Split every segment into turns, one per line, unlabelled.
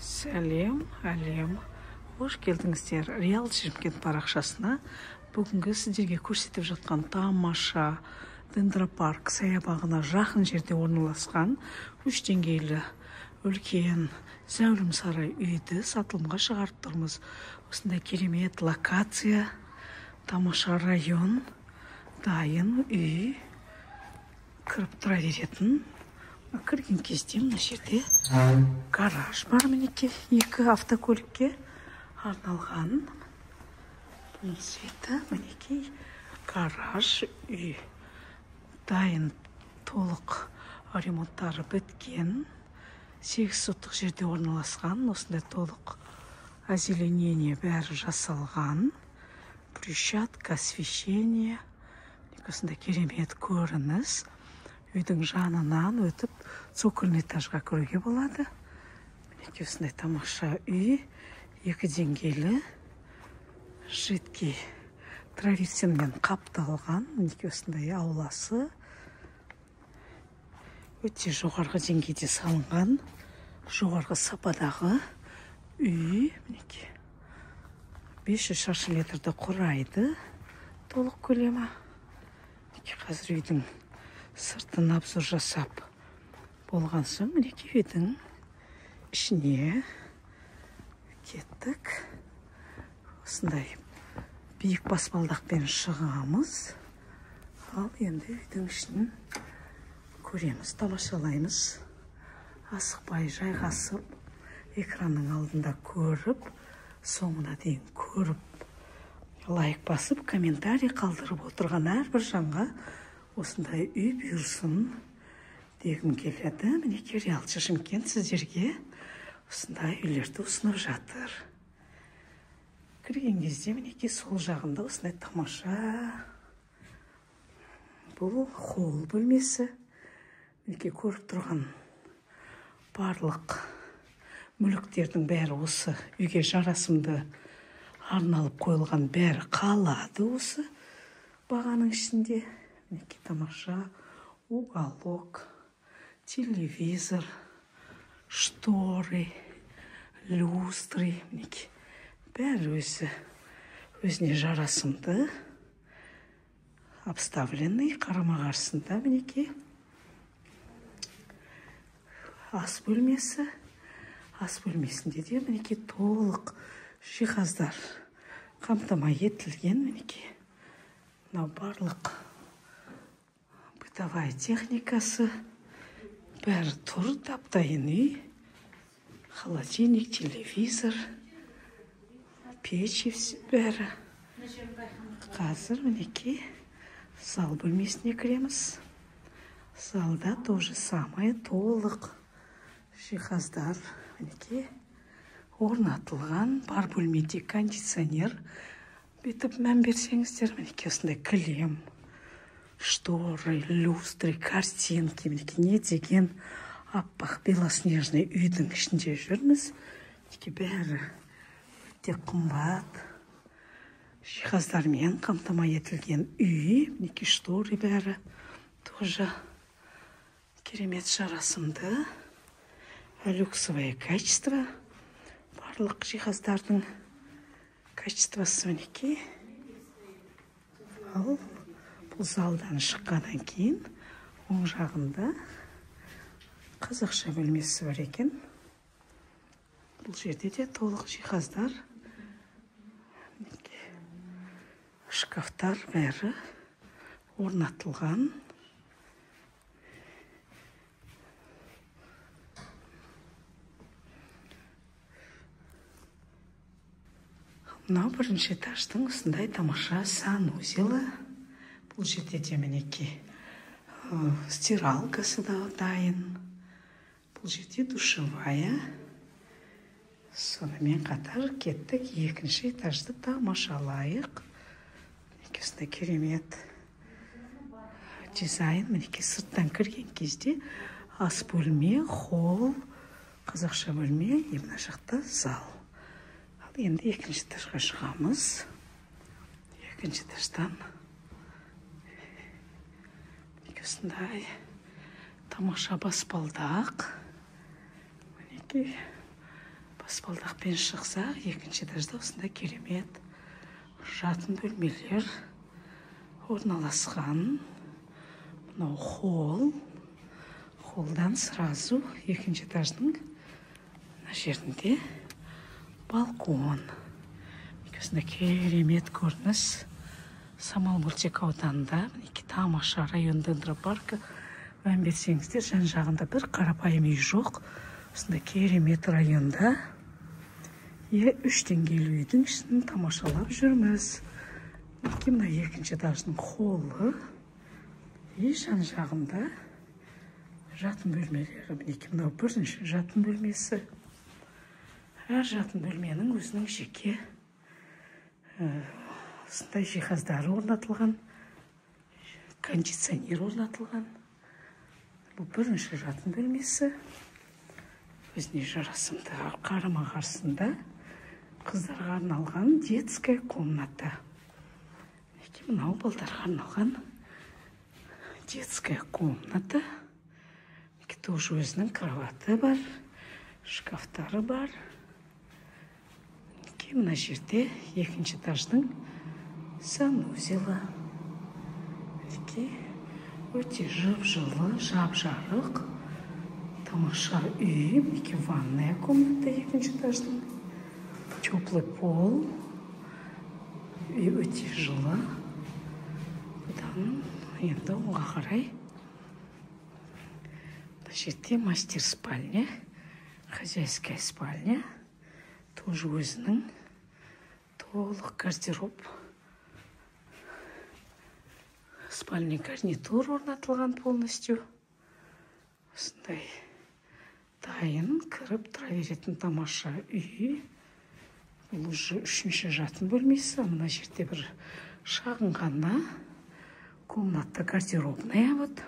Сәлем, әлем. Қош келдіңіздер Реал Шымкент парақшасына. Бүгінгі сіздерге көрсетіп жатқан тамаша дендропарк саябағына жақын жерде орналасқан үш деңгейлі үлкен зәулім сарай үйді сатылымға шығарып тұрмыз. Осындай керемет локация, тамаша район, дайын үй, кіріп тұра беретін. Кірген кезде мына жерде гараж бар, мінекей, екі автокөлікке арналған. Бұның цветі, мінекей, гараж үй дайын, толық ремонттары біткен, 8 соттық жерде орналасқан, осындай толық озеленение бәрі жасалған, брусчатка, освещение, осындай керемет көрініс. Үйдің жанынан өтіп цокольный этажға кіруге болады. Мінекей, осындай тамаша үй, екі деңгейлі, жидкий травертинмен қапталған. Мінекей, осындай ауласы өте жоғарғы деңгейде салынған, жоғарғы сападағы үй. Мінекей, 500 шаршы метрді құрайды толық көлемі. Мінекей, қазір үйдің сыртын обзор жасап болған соң, мінекей, үйдің ішіне кеттік. Осындай биік баспалдақпен шығамыз. Ал енді үйдің ішін көреміз, тамашалаймыз. Асықпай жайғасып, экранның алдында көріп, соңына дейін көріп, лайк басып, комментарий қалдырып отырған әрбір жанға осындай үй бұйырсын дегім келеді. Мінекей, Реал Шымкент сіздерге осындай үйлерді ұсынып жатыр. Кірген кезде мінекей сол жағында осындай тамаша бұл холл бөлмесі. Мінекей, көріп тұрған барлық мүліктердің бәрі осы үйге жарасымды арналып қойылған, бәрі қалады осы бағаның ішінде. Мінекей, тамаша уголок, телевизор, шторы, люстры, мінекей, бәрі өзіне жарасымды обставленный. Қарама-қарсысында мінекей ас бөлмесі. Ас бөлмесінде де мінекей толық жиһаздар қамтамасыз етілген. Мінекей, мынау барлық бытовая техникасы бәрі тұр, дап-дайын үй. Холодильник, телевизор, печи, бәрі. Қазір мінекей зал бөлмесіне кіреміз. Залда то же самое, толық жиһаздар мінекей орнатылған. Бар бөлмеде кондиционер. Бүйтіп мән берсеңіздер, мінекей осындай кілем, шторы, люстры, картинки. Мінекей, не деген аппақ белоснежный үйдің ішінде жүрміз. Мінекей, бәрі өте қымбат жиһаздармен қамтамасыз етілген үй. Мінекей, шторы бәрі тоже керемет жарасымды, люксовое качество, барлық жиһаздардың качествосы мінекей. Ал бұл залдан шыққаннан кейін оң жағында қазақша бөлмесі бар екен. Бұл жерде де толық жиһаздар, мінекей, шкафтар бәрі орнатылған. Мынау бірінші этаждың осындай тамаша санузелі. Бұл жерде де мінекей стиралкасы да дайын. Бұл жерде душевая. Сонымен қатар кеттік екінші этажды тамашалайық. Мінекей, осындай керемет дизайн. Мінекей, сырттан кірген кезде ас бөлме, холл, қазақша бөлме, и мына жақта зал. Ал енді екінші этажға шығамыз. Екінші этаждан осындай тамаша баспалдақ. Мінекей, Баспалдақпен шықсақ, екінші этажда осындай керемет жатын бөлмелер орналасқан. Мынау холл. Холлдан сразу екінші этаждың мына жерінде балкон. Осындай керемет көрініс. Самал мөлтек ауданында, мінекей, тамаша район дендропарка. Мән берсеңіздер, жан жағында бір қарапайым үй жоқ. Осындай керемет районда үш деңгейлі үйдің ішін тамашалап жүрміз. Мінекей, мына екінші этаждың холлы. И жан жағында жатын бөлмелері. Мінекей, мынау бірінші жатын бөлмесі. Әр жатын бөлменің өзінің жеке осындай жиһаздары орнатылған, кондиционер орнатылған. Бұл бірінші жатын бөлмесі. Өзіне жарасымды. Қарама-қарсында қыздарға арналған детская комната. Мінекей, мынау балдарға арналған детская комната. Мінекей, тоже өзінің кроваты бар, шкафтары бар. Мінекей, мына жерде екінші этаждың санузелі. Мінекей, өте жып-жылы, жап-жарық, тамаша үй. Мінекей, ванная комната екінші этаждың. Теплый пол. Үй өте жылы. Бұдан енді оңға қарай мына жерде мастер спальня, хозяйская спальня. Тоже өзінің толық гардероб, спальный гарнитур орнатылған полностью. Осындай дайын кіріп тұра беретін тамаша үй. Бұл уже үшінші жатын бөлмесі. Мына жерде бір шағын ғана комната гардеробная. Вот.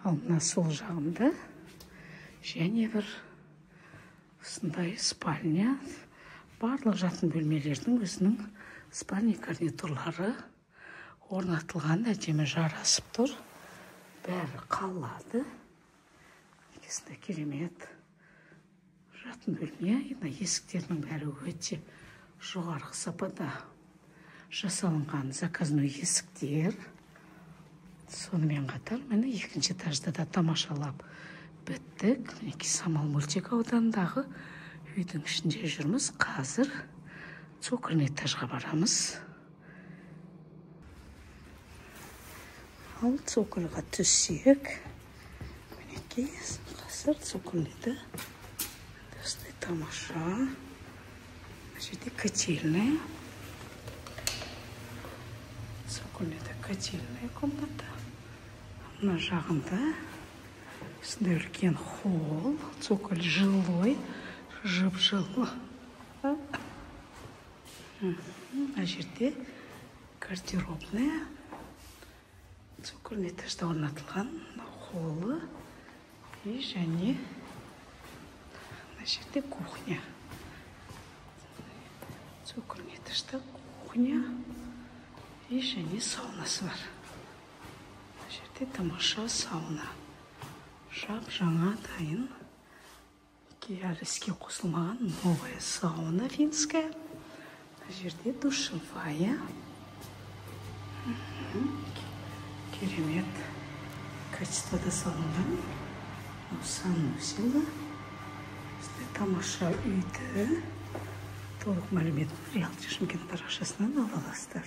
Ал мына сол жағында және бір осындай спальня. Барлық жатын бөлмелердің өзінің спальный гарнитурлары орнатылған, әдемі жарасып тұр. Бәрі қалады. Осындай керемет жатын бөлме. Мына есіктерінің бәрі өте жоғарғы сапада жасалынған заказной есіктер. Сонымен қатар, міне, екінші этажда да тамашалап біттік. Мінекей, Самал мөлтек ауданындағы үйдің ішінде жүрміз. Қазір цокольный этажға барамыз. Ал цокольға түссек, мінекей, қазір цокольныйда осындай тамаша. Мына жерде котельная. Цокольныйда котельная комната. Мына жағында осындай үлкен холл, цоколь жилой, жып-жылы. Мына жерде гардеробная. Цокольный этажда орнатылған холлы и және мына жерде кухня. Цокольный этажда кухня и және саунасы бар. Мына жерде тамаша сауна. Жап-жаңа дайын. Әлі іске қосылмаған новая сауна финская. Мына жерде душевая. Керемет качествода салынған санузелі. Тамаша үйді толық мәліметін Реалти Шымкент парақшасынан ала аласыздар.